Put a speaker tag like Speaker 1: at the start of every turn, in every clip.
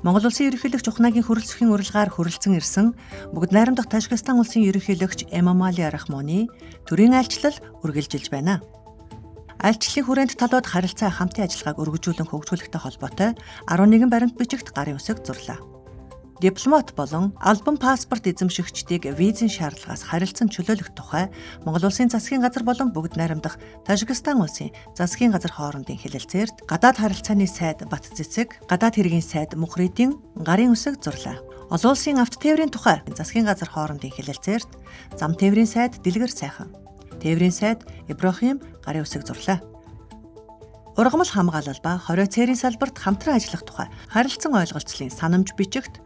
Speaker 1: Монгол Улсын ерөнхийлөгч Ухнаагийн хүрэлцэхийн урилгаар хүрэлцэн ирсэн бүгд найрамдах Тажикстан улсын ерөнхийлөгч Эмомали Рахмоны төрийн айлчлал үргэлжилж байна. Айлчлалын хүрээнд талууд харилцаа хамтын ажиллагааг өргөжүүлэн хөгжүүлэхтэй холбоотой 11 баримт бичигт гарын үсэг зурлаа. Дипломат болон албан паспорт эзэмшигчдийг визийн шаардлагаас харилцан чөлөөлөх тухай Монгол Улсын засгийн газар болон бүгд найрамдах Тажикстан улсын засгийн газар хоорондын хэлэлцээрт гадаад харилцааны сайд Бат Цэцэг, гадаад хэргийн сайд Мухридин гарын үсэг зурлаа. Олон улсын авто тээврийн тухай засгийн газар хоорондын хэлэлцээрт зам тээврийн сайд Дэлгэр сайхан, тээврийн сайд Ибрахим гарын үсэг зурлаа. Ургамал хамгаалал ба хорио цээрийн салбарт хамтран ажиллах тухай харилцан ойлголцлын санамж бичигт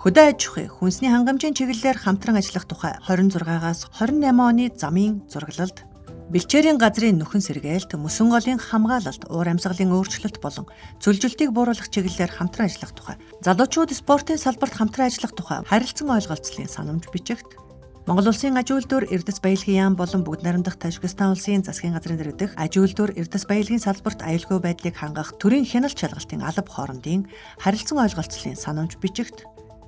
Speaker 1: хөдөө аж ахуйн хүнсний хангамжийн чиглэлээр хамтран ажиллах тухай 26-аас 28 оны замын зураглалд бэлчээрийн газрын нөхөн сэргээлт, мөсөн голын хамгаалалт, уур амьсгалын өөрчлөлт болон цөлжилтийг бууруулах чиглэлээр хамтран ажиллах тухай, залуучууд спортын салбарт хамтран ажиллах тухай харилцан ойлголцлын санамж бичигт Монгол Улсын аж үйлдвэр Эрдэс баялагын яам болон бүгд найрамдах Тажикстан улсын засгийн газрын дэргэдэх аж үйлдвэр Эрдэс баялагын салбарт аюулгүй байдлыг хангах төрийн хяналт шалгалтын алба хоорондын харилцан ойлголцлын санамж бичигт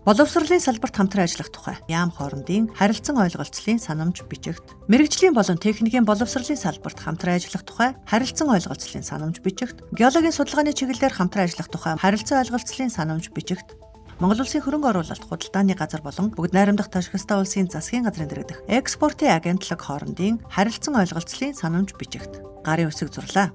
Speaker 1: боловсролын салбарт хамтран ажиллах тухай яам хоорондын харилцан ойлголцлын санамж бичигт мэргэжлийн болон техникийн боловсролын салбарт хамтран ажиллах тухай харилцан ойлголцлын санамж бичигт геологийн судалгааны чиглэлээр хамтран ажиллах тухай харилцан ойлголцлын санамж бичигт Монгол Улсын хөрөнгө оруулалт худалдааны газар болон бүгд найрамдах Тажикстан улсын засгийн газрын дэргэдэх экспортын агентлаг хоорондын харилцан ойлголцлын санамж бичигт гарын үсэг зурлаа.